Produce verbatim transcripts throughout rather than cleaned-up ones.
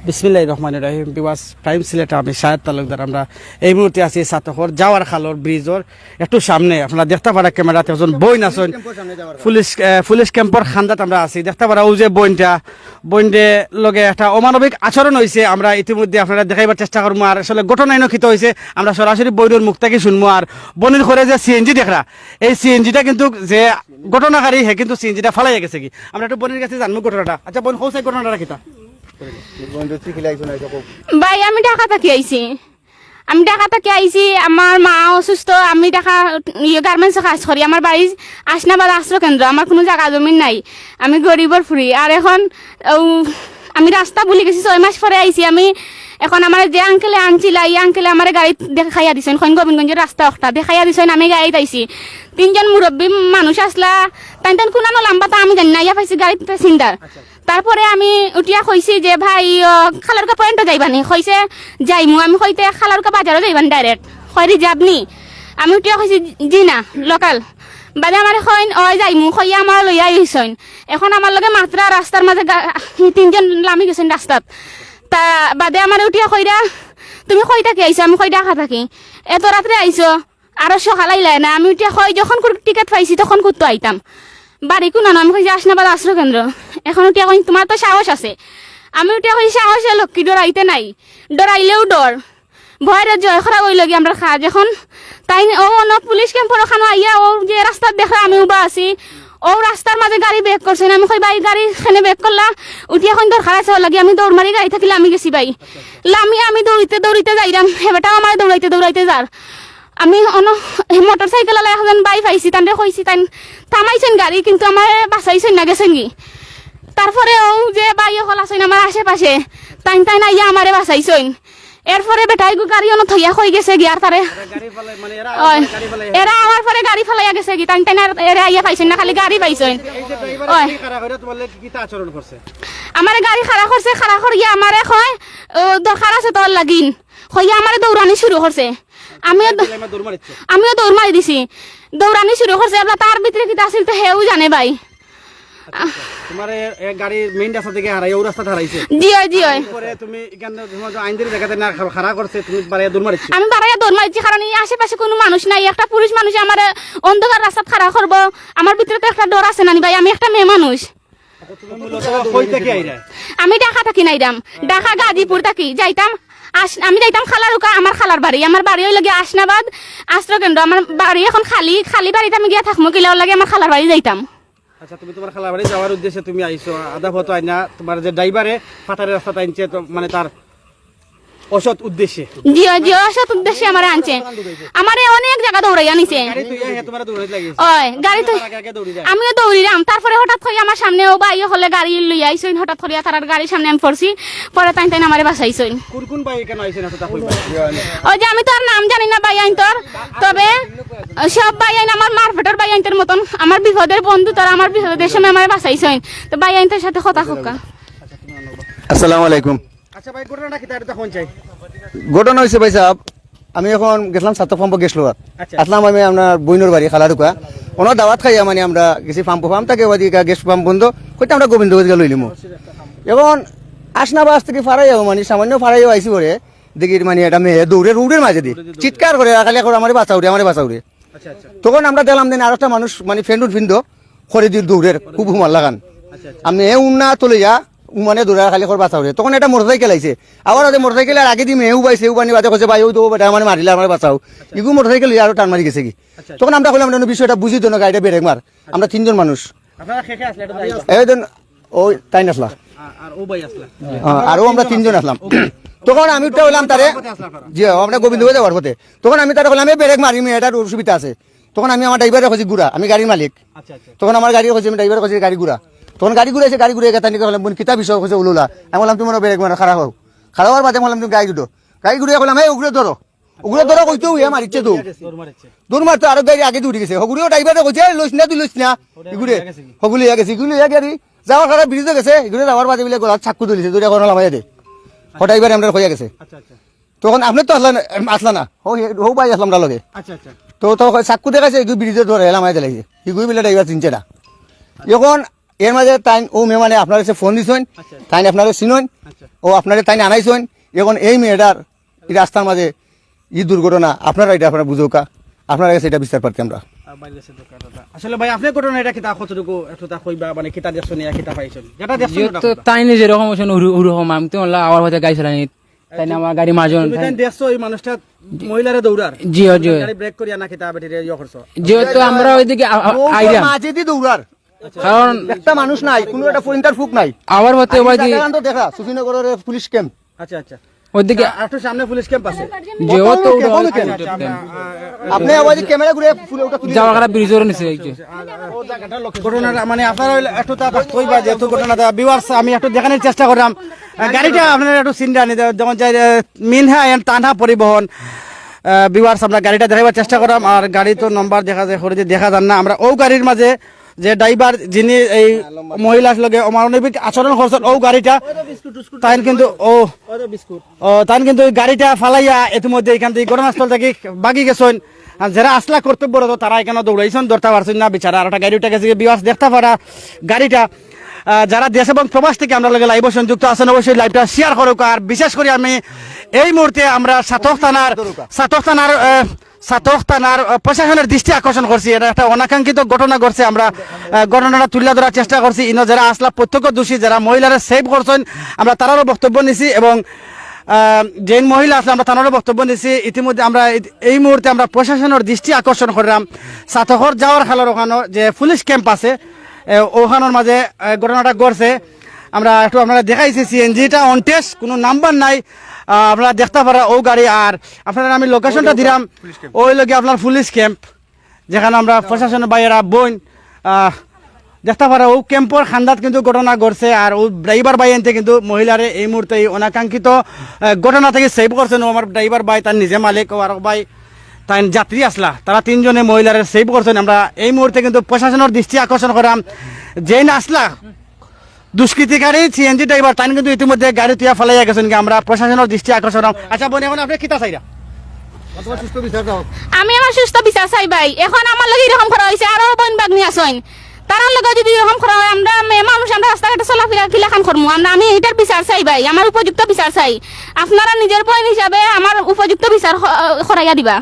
বিসমিল্লাহির রহমানির রহিম। Viewers, prime Sylhet, আমি শাহেদ তালুকদার। আমরা এই মুহূর্তে আছি ছাতকর জাওয়ার খালর ব্রিজর একটু সামনে। আপনারা দেখতা পারা ক্যামেরাত একজন বইন আছইন, পুলিশ, আহ, পুলিশ ক্যাম্পর কান্দাত আমরা আছি। দেখতা পারা অউ যে বইনটা, বইনর লগে একটা অমানবিক আচরণ অইছে। আমরা ইতিমধ্যে আপনারারে দেখাইবার চেষ্টা করমু। আর আসলে ঘটনা ইনো কিতা অইছে, আমরা সরাসরি বইনর মুখ থাকি শুনমু। আর বইনর ঘরো যে সিএনজি দেখরা, এই সিএনজিটা কিন্তু যে ঘটনাকারী, হে কিন্তু সিএনজিটা ফালাইয়া গেছেগি। আমরা একটু বইনর কাছে জানমু ঘটনাটা। আচ্ছা বইন, কও চাই ঘটনাটা কিতা? ভাই, আমি ঢাকা থাকি আইছি। আমি ঢাকা থাকি আইছি, আমার মা অসুস্থ, আমি ঢাকা, ইয়ে, গার্মেন্টসে কাজ করি, আমার বাড়ি আশনাবাদ আশ্রয় কেন্দ্র, আমার কুনু জাগা জমিন নাই, আমি গরিবর ফুরি। আর এখন, ও, আমি রাস্তা ভুলি গেছি, ছয় মাস পরে আইছি আমি। এখন আমারে যে আঙ্কেলে আনছিলা, ই আঙ্কেলে আমারে গাড়ি দেখাইয়া দিছইন, কইন গোবিন্দগঞ্জর রাস্তা অকটা দেখাইয়া দিছইন, আমি গাড়িত আইছি। তিনজন মুরব্বি মানুষ আছলা, তাইন তাইন কুনানো লাম্বা তা আমি জানি না, ইয়া পাইছি গাড়িত প্যাসেঞ্জার। তারপরে আমি উঠিয়া কইছি যে, "ভাই, ও, খালারুকা পয়েন্টো যাইবানি?" কইছে, "যাইমু।" আমি কইতে, "খালারুকা বাজারো যাইবানি ডাইরেক্ট?" কয়, "রিজার্ভ নি?" আমি উঠিয়া কইছি, "জি না, লোকাল।" বাদে আমারে কইন, "ওই যাইমু," কইয়া আমারে লইয়া আইছইন। এখন আমার লগে মাতরা রাস্তার মাঝে গা-, তিনজন লামি গেছইন রাস্তাত। তা বাদে আমারে উঠিয়া কইরা, "তুমি কই থাকি আইছো?" আমি কই, "ঢাকা থাকি।" "এত রাত্রে আইছো?" আরো সকাল আইলায় না। আমি উঠিয়া কই, "যখন কুর-, টিকিট পাইছি, তখন কুত্তু আইতাম। বাড়ি কুনানো?" আমি কইছি, "আশনাবাদ আশ্রয় কেন্দ্র।" এখন উঠিয়া কইন, "তুমার তো সাহস আছে।" আমি উঠিয়া কইছি, "সাহসে লক্ষ্মী, ডরাইতে নাই, ডরাইলেও ডর, ভয়রে জয় করা অইলোগি আমরার কাজ।" এখন তাইন অউ অনো পুলিশ ক্যাম্পর অখানো আইয়া, অউ যে রাস্তাত দেখরা আমি উবা আছি, অউ রাস্তার মাঝে গাড়ি ব্রেক করছইন। আমি কই, "ভাই, গাড়ি কেনে ব্রেক করলা?" উঠিয়া কইন, "দরকার আছে, অর লাগি আমি দৌড় মারি গাড়ি থাকি লামি গেছি ভাই।" লামি আমি দৌড়িতে দৌড়িতে যাইরাম, হে বেটাও আমারে দৌড়াইতে দৌড়াইতে যার। আমি অনো মোটরসাইকেল আলা একজন ভাই পাইছি, তানরে কইছি, তাইন থামাইছইন গাড়ি, কিন্তু আমারে বাঁচাইছইন না, গেছইনগি। তারপরে অউ যে ভাই অকল আছইন আমার আশেপাশে, তাইন তাইন আইয়া আমারে বাঁচাইছইন। এরপরে বেটাইগু গাড়ি অনো থইয়া কই গেছেগি, আর তারে, মানে, এরা অয়, গাড়ি ফালাই এরা আমার পরে গাড়ি ফালাইয়া গেছেগি, তাইন তাইন আর এরা আইয়া পাইছইন না, খালি গাড়ি পাইছইন। এই যে ড্রাইভারে অয়। গাড়ি খাড়া করে তোমার লগে কিতা আচরণ করছে? আমারে গাড়ি খাড়া করছে, খাড়া করিয়া আমারে কয়, "ও, দরকার আছে তোর লাগিন," কইয়া আমারে দৌড়ানি শুরু করছে। আমিও দ-, আমিও দৌড় মারি দিছি। দৌড়ানি শুরু করছে, এবলা তার ভিতরে কিতা আছিল তো হেউ জানে ভাই। আচ্ছা, আচ্ছা। তোমারে এ গাড়ি মেইন রাস্তা থাকি হারাই, অউ রাস্তাত হারাইছে? জি অয়, জি অয়। পরে তুমি এখানে তোমার যে আইনদের জায়গাতে না খা-, খাড়া করছে, তুমি বাড়াইয়া দৌড় মারিছো? আমি বাড়াইয়া দৌড় মারিছি, কারণ ই আশেপাশে কুনু মানুষ নাই। একটা পুরুষ মানুষে আমারে অন্ধকার রাস্তাত খাড়া করবো, আমার ভিতরে তো একটা ডর আছে না নি ভাই, আমি একটা মেয়ে মানুষ। আচ্ছা, তুমি মূলত কই থাকি আইরায়? আমি ঢাকা থাকি নাইরাম, ঢাকা গাজীপুর থাকি যাইতাম। আস-, আমি যাইতাম খালারুকা, আমার খালার বাড়ি, আমার বাড়ি অইলোগি আশনাবাদ আশ্রয় কেন্দ্র। আমার বাড়ি এখন খালি, খালি বাড়িত আমি গিয়া থাকমু, কিলা অর লাগি আমার খালার বাড়ি যাইতাম। আচ্ছা, তুমি তোমার খালার বাড়ি যাওয়ার উদ্দেশ্যে তুমি আইছো, আধা পথ আইনা তোমার যে ড্রাইভারে ফাতারের রাস্তাত আনছে, তো মানে তার অসৎ উদ্দেশ্যে। জি, জি, অসৎ উদ্দেশ্যে আমারে আনছে। আমারে অনেক জাগা দৌড়াইয়া নিছে। গাড়ি তো ইয়া, তোমার দৌড়াইতে লাগিছে। ওই, গাড়ি তো তার আগে আগে দৌড়ি যায়। আমিও দৌড়িলাম, তারপরে হঠাৎ করি আমার সামনে অউ ভাই অকলে গাড়ি লইয়া আইছইন, হঠাৎ করিয়া তারার গাড়ির সামনে আমি পড়ছি, পরে তাইন তাইন আমারে বাঁচাইছইন। কোন কোন ভাই এখানে আইছেন? ওই যে আমি তো আর নাম জানি না ভাই আইন্তর, তবে সব ভাই আইন আমার মারপেটর ভাই আইন্তর মতন, আমার বিপদের বন্ধু, তারা আমার বিপদের সময় আমারে বাঁচাইছইন। তো ভাই আইন্তর সাথে কথা কউক্কা। আসসালামু আলাইকুম। আচ্ছা ভাই, ঘটনাটা কিতা, এটা তো অখন চাই। ঘটনা অইছে ভাই সাব, আমি অখন গেছলাম ছাতক পাম্প গ্যাস লওয়াত। আচ্ছা। আসলাম আমি আপনার বইনর বাড়ি খালারুকা। অনো দাওয়াত খাইয়া মানে আমরা গেছি পাম্প, পাম্প থাকি ওদিকে গ্যাস পাম্প বন্ধ, কইতে আমরা গোবিন্দগঞ্জ গিয়া লইলিমু। অখন আশনাবাদ থাকি ফারাইয়াও মানে সামান্য ফারাইয়াও আইছি পরে, দেখি মানে একটা মেয়ে দৌড়ে রোডের মাঝে দি চিৎকার করে, খালি করে, "আমারে বাঁচাও রে, আমারে বাঁচাও রে।" আচ্ছা, আচ্ছা। তখন আমরা দেখলাম যে আরো একটা মানুষ মানে প্যান্ট উন্ট পিন্দো করে দি দৌড়ের খুব হুমার লাগান। আচ্ছা, আচ্ছা। আমি এ উন্না তুলে যা, উমানে দৌড়া খালি করে বাঁচাও রে। তখন একটা মোটরসাইকেল আইছে, আবার আদে মোটরসাইকেল আর আগে দি মেয়ে উবাইছে, উবানি বাদে কইছে, "ভাই, ওই তো ও বেটা আমারে মারিলা, আমারে বাঁচাও।" আচ্ছা। ইগু মোটরসাইকেল লইয়া আরো টান মারি গেছেগি। আচ্ছা। তখন আমরা কইলাম, "না, বিষয়টা বুঝি তো না, গাড়িটা ব্রেক মার।" আমরা তিনজন মানুষ। আপনারা কে কে আসলে এটা দাঁড়াইবা? এই দেন, ওই তাইন আসলা। আর, আর ও ভাই আসলা। হ্যাঁ, আরো আমরা তিনজন আসলাম। তখন আমি উঠে বললাম তারে, জি, আমরা গোবিন্দগঞ্জ যাওয়ার পথে। তখন আমি তারে বললাম, "এই ব্রেক মারি, এটার অসুবিধা আছে।" তখন আমি আমার ড্রাইভারে কইছি, "ঘুরা, আমি গাড়ির মালিক।" আচ্ছা, আচ্ছা। তখন আমার গাড়ি কইছে, আমি ড্রাইভারে কইছি, "গাড়ি ঘুরা।" তখন গাড়ি ঘুরাইছে, গাড়ি ঘুরে গেছে, তানি কইলাম, "বোন, কিতা বিষয়?" কইছে, "উলুলা।" আমি বললাম, "তুমি মনে হয় ব্রেক মারো, খাড়া হও।" খাড়া হওয়ার বাদে বললাম, "তুমি গাড়ি উঠো।" গাড়ি ঘুরে কইলাম, "এই উগরে ধরো।" উগরে ধরো কইতে হইয়া মারিচ্ছে তো। দৌড় মারিচ্ছে। দৌড় মারতো, আরো গাড়ি আগে দৌড়ি গেছে। হগুরিও ড্রাইভারে কইছে, "এই লইস না, তুই লইস না।" ইগুরে, হগুলি ইয়া গেছে, ইগুলি ইয়া গাড়ি। যাওয়ার কারণে ব্রিজে গেছে, ইগুরে যাওয়ার বাদে বলে গলাত চাক্কু ধরিছে, ধরে কোনো লামাইয়া দে। ও ড্রাইভারে আমরা কইয়া গেছে। আচ্ছা, আচ্ছা। তখন আপনি তো আসলেন, আসলা না। ও, ও ভাই আসলাম তার লগে। আচ্ছা, আচ্ছা। তো, তো কয়, "চাক্কু দেখাইছে, ইগু ব্রিজে ধরে লামাইয়া দিলাইছে।" ইগু বলে ড্রাইভার চিনছে না। এখন এর মাঝে তাইন ও মেহমানে আপনার কাছে ফোন দিছইন, আচ্ছা। তাইন আপনারে চিনইন, আচ্ছা। ও আপনারে তাইন আনাইছইন। এখন এই মেয়েটার এই রাস্তার মাঝে এই দুর্ঘটনা, আপনারা এটা আপনারা বুঝউক্কা, আপনার কাছে এটা বিচার প্রার্থী আমরা। আহ, বাইরে আছে দোকান দাদা। আসলে ভাই, আপনি ঘটনা এটা কিতা কতটুকু একটু তা কইবা, মানে কিতা দেখছইন, ইয়া কিতা পাইছইন? যেটা দেখছইন যেহেতু ওটা কইবা। তাই নিজে এরকম হইছেন, ওরু-, ওরকম আমি তো আল্লাহ আবার হয়তো গাড়ি চালানি, তাই না আমার গাড়ি মাঝে তুমি তাই দেখছো ওই মানুষটা মহিলারে দৌড়ার? জি, জি। গাড়ি ব্রেক করিয়া না কিতা বেটিরে ইয়ে করছো? যেহেতু আমরা ওইদিকে আ-, আ-, ও আইরাম। মাঝেদি দৌড়ার। কারণ একটা মানুষ নাই, কোনো একটা ফরিন্তার ফুক নাই। আবার হয়তো ওই যে জায়গাটা তো দেখা, সুফিনগরের পুলিশ ক্যাম্প। আচ্ছা, আচ্ছা। ওইদিকে আ-, একটু সামনে পুলিশ ক্যাম্প আছে। যে ও তো ওটা ওটা কেমন ওটা কেন? আচ্ছা, আচ্ছা, আচ্ছা। আপনি আবার যে ক্যামেরা ঘুরে ফুলে ওটা তুলে যাওয়া খারাপ ব্রিজের নিচে এই যে। ঘটনাটা মানে আপনারা হইলে একটু তা কইবা যেহেতু ঘটনাটা ভিউয়ার্স আমি একটু দেখানোর চেষ্টা করলাম। আহ, গাড়িটা আপনারা একটু সিনটা নিতে যেমন যাই, আহ, মিনহা এন্ড তানহা পরিবহন। আহ, ভিউয়ার্স আমরা গাড়িটা দেখাইবার চেষ্টা করলাম আর গাড়ি তো নম্বর দেখা যায় করে দেখা যার না। আমরা ও গাড়ির মাঝে যে ড্রাইভার যিনি এই মহিলার লগে অমানবিক আচরণ করছেন ও গাড়িটা তাইন কিন্তু ও ও, তাইন কিন্তু ওই গাড়িটা ফালাইয়া ইতিমধ্যে এখান থেকে ঘটনাস্থল থেকে ভাগি গেছইন। আর যারা আসলা কর্তব্যরত, তারা এখানে দৌড়াইছইন, ধরতা পারছইন না বিচারা। আর একটা গাড়ি উঠে গেছে, ভিউয়ার্স দেখতা পারা গাড়িটা। আহ, যারা দেশ এবং প্রবাস থেকে আমরা লগে লাইভে সংযুক্ত আছেন, অবশ্যই লাইভটা শেয়ার করউক্কা। আর বিশেষ করে আমি এই মুহূর্তে আমরা ছাতক থানার, ছাতক থানার, আহ, ছাতক থানার, আহ, প্রশাসনের দৃষ্টি আকর্ষণ করছি। এটা একটা অনাকাঙ্ক্ষিত ঘটনা ঘটছে। আমরা, আহ, ঘটনাটা তুলে ধরার চেষ্টা করছি। ইনো যারা আসলা প্রত্যক্ষদর্শী, যারা মহিলারা সেভ করছইন, আমরা তারারও বক্তব্য নিছি এবং, আহ, যেই মহিলা আসলে আমরা তারারও বক্তব্য নিছি। ইতিমধ্যে আমরা এই, এই মুহূর্তে আমরা প্রশাসনের দৃষ্টি আকর্ষণ করলাম ছাতকর যাওয়ার খালর ওখানো যে পুলিশ ক্যাম্প আছে, এ, ওখানোর মাঝে, এ, ঘটনাটা ঘটছে। আমরা একটু আপনারা দেখাইছি সিএনজিটা অনটেস্ট, কোনো নাম্বার নাই। আহ, আপনারা দেখতা পারা ও গাড়ি আর আপনারা আমি লোকেশনটা দিলাম, ওই লগে আপনার পুলিশ ক্যাম্প, যেখানে আমরা প্রশাসনের ভাইয়েরা বইন, আহ, দেখতা পারা ও ক্যাম্পর খান্দাত কিন্তু ঘটনা ঘটছে। আর ও ড্রাইভার ভাই এনতে কিন্তু মহিলারে এই মুহূর্তে এই অনাকাঙ্ক্ষিত, আহ, ঘটনা থেকে সেভ করছেন। ও আমার ড্রাইভার ভাই, তার নিজে মালিক, ও আরক ভাই তাইন যাত্রী আসলা, তারা তিনজনে মহিলারে সেভ করছেন। আমরা এই মুহূর্তে কিন্তু প্রশাসনের দৃষ্টি আকর্ষণ করাম, যেইন আসলা দুষ্কৃতিকারী সিএনজি ড্রাইভার, তাইন কিন্তু ইতিমধ্যে গাড়ি তুইয়া ফালাইয়া গেছেন। আমরা প্রশাসনের দৃষ্টি আকর্ষণ করাম। আচ্ছা বোন, এখন আপনি কিতা চাইরা? তোমার সুস্থ বিচার দাও। আমি আমার সুস্থ বিচার চাই ভাই। এখন আমার লগে এরকম করা হয়েছে, আরো বোন ভাগ্নি আছইন, তারার লগে যদি এরকম করা হয়, আমরা মেয়ে মানুষ, আমরা রাস্তাঘাটে চলাফেরা কিলাখান করমু? আমরা, আমি এটার বিচার চাই ভাই, আমার উপযুক্ত বিচার চাই। আপনারা নিজের বোন হিসাবে আমার উপযুক্ত বিচার ক-, করাইয়া দিবা।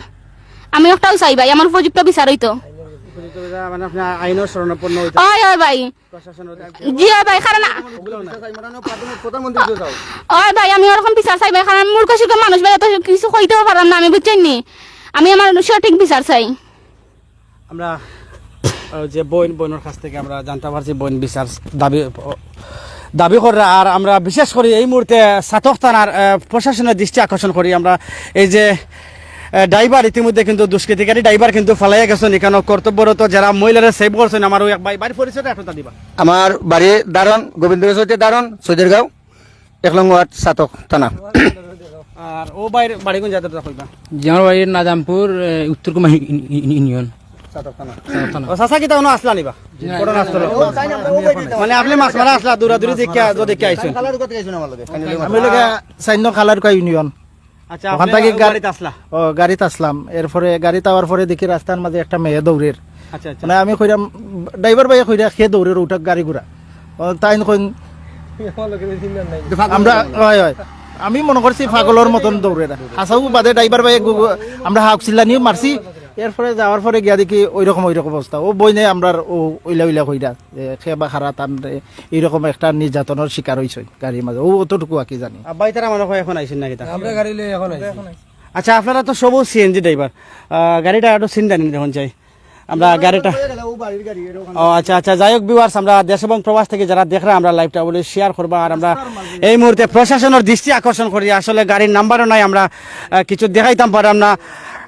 আমি ওটাও চাই ভাই, আমার উপযুক্ত বিচার হইতো। উপযুক্ত বিচার মানে আপনার আইনের শরণাপন্ন হইতে হয়। হয়, হয় ভাই। প্রশাসনের জি হয় ভাই, কারণ ওগুলো না। প্রধানমন্ত্রী কেউ চাও? হয় ভাই, আমি ওরকম বিচার চাই ভাই, কারণ আমি মূর্খ সূর্খ মানুষ ভাই, অত কিছু কইতেও পারলাম না আমি, বুঝছেন নি? আমি আমার সঠিক বিচার চাই। আমরা, আহ, যে বোন, বোনের কাছ থেকে আমরা জানতে পারছি বোন বিচার দাবি, দাবি কররা। আর আমরা বিশেষ করি এই মুহূর্তে ছাতক থানার, আহ, প্রশাসনের দৃষ্টি আকর্ষণ করি। আমরা এই যে, আহ, ড্রাইভার ইতিমধ্যে কিন্তু দুষ্কৃতিকারী ড্রাইভার কিন্তু ফালাইয়া গেছেন। এখানে কর্তব্যরত যারা মহিলারা সেভ করছেন, আমার ওই এক ভাই, বাড়ির পরিচয়টা একটু দিবা। আমার বাড়ি দারন, গোবিন্দগঞ্জ হইতে দারন, সৈদেরগাঁও। এক নং ওয়ার্ড ছাতক থানা। আর ও ভাইর বাড়ি কোন জায়গাটা কইবা? যে আমার বাড়ির নাজামপুর, এ, উত্তর কুমার ইউ-, ইউ-, ইউ-, ইউনিয়ন। ছাতক থানা। ছাতক থানা। ও চাচা কিতা কোনো আসলা নিবা? জি না। ঘটনাস্থল। ও, তাই না, ও ভাই দিতে মানে আপনি মাছ মারা আসলা, দূরাদূরি দেখে, যদি দেখে আইছেন। কালার কোথায় আইছেন আমার লগে? আমি লগে সাইন্য কালার কয় ইউনিয়ন। আচ্ছা, ওখান আপনি থাকি ও গাড়ি- গাড়িতে আসলা? ও, গাড়িত আসলাম। এরপরে গাড়িত আওয়ার পরে দেখি রাস্তার মাঝে একটা মেয়ে দৌড়ের। আচ্ছা, আচ্ছা। মানে আমি কইরাম, ড্রাইভার ভাইয়ে কইরা, "কে দৌড়ের ওটা গাড়ি ঘোড়া?" ও, তাইন কইন, আমরা, হয়, হয়। আমি মনে করছি পাগলর মতন দৌড়ের। হাসাউ বাদে ড্রাইভার ভাইয়ে গু-, গু-, আমরা হাউক চিল্লানিও মারছি। এরপরে যাওয়ার পরে গিয়া দেখি ওইরকম, ওইরকম অবস্থা। ও বইনে আমরার ও ওইলা ওইলা কইরা, যে খে বা খারা তান রে, এইরকম একটা নির্যাতনের শিকার হইছে গাড়ির মাঝে। ও অতটুকু আর কি জানি। আব্বাই তারা মনে হয় এখন আইছেন নাকি তা? আমরা গাড়ি লই এখন আইছি। আচ্ছা, আপনারা তো সব সিএনজি ড্রাইভার, আহ, গাড়িটা একটু সিন জানি যখন যাই আমরা গাড়িটা। ও আচ্ছা, আচ্ছা, যাই হোক ভিউয়ার্স, আমরা দেশ এবং প্রবাস থেকে যারা দেখরা আমরা লাইভটা বলে শেয়ার করবা। আর আমরা এই মুহূর্তে প্রশাসনের দৃষ্টি আকর্ষণ করি, আসলে গাড়ির নাম্বারও নাই, আমরা, আহ, কিছু দেখাইতাম পারলাম না।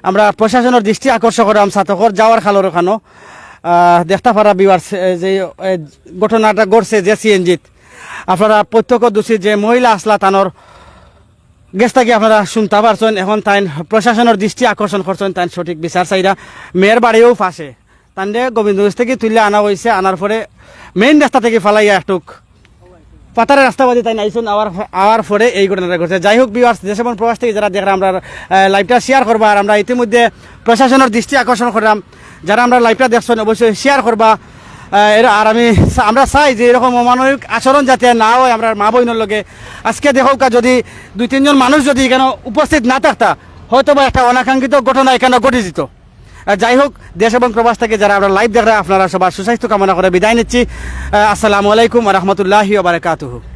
আমরা প্রশাসনের দৃষ্টি আকর্ষণ করলাম ছাতকর যাওয়ার খালর ওখানো। আহ, দেখতা পারা ভিউয়ার্স, এই যে, এই ঘটনাটা ঘটছে যে সিএনজিত, আপনারা প্রত্যক্ষদর্শী যে মহিলা আসলা তানোর গেছ থাকি আপনারা শুনতা পারছেন। এখন তাইন প্রশাসনের দৃষ্টি আকর্ষণ করছেন, তাইন সঠিক বিচার চাইরা। মেয়ের বাড়িও পাশে, তানরে গোবিন্দগঞ্জ থেকে তুলে আনা হয়েছে, আনার পরে মেইন রাস্তা থেকে ফালাইয়া একটুক পাতারের রাস্তা বাদে তাইন আইছইন, আওয়ার, আওয়ার পরে এই ঘটনাটা ঘটছে। যাই হোক ভিউয়ার্স, দেশ এবং প্রবাস থেকে যারা দেখরা আমরা, আহ, লাইভটা শেয়ার করবা। আর আমরা ইতিমধ্যে প্রশাসনের দৃষ্টি আকর্ষণ করলাম, যারা আমরা লাইভটা দেখছেন অবশ্যই শেয়ার করবা। আহ, এর-, আর আমি চা-, আমরা চাই যে এরকম অমানবিক আচরণ যাতে আর না হয় আমরার মা বইনর লগে। আজকে দেখউক্কা, যদি দুই তিনজন মানুষ যদি ইখানো উপস্থিত না থাকতা, হয়তো বা একটা অনাকাঙ্ক্ষিত ঘটনা ইখানো ঘটি যিত। আহ, যাই হোক, দেশ এবং প্রবাস থাকি যারা আমরার live দেখরা, আপনারার সবার সুস্বাস্থ্য কামনা করি বিদায় নিচ্ছি। আহ, আসসালামু আলাইকুম ওয়া রাহমাতুল্লাহি ওয়া বারাকাতুহু।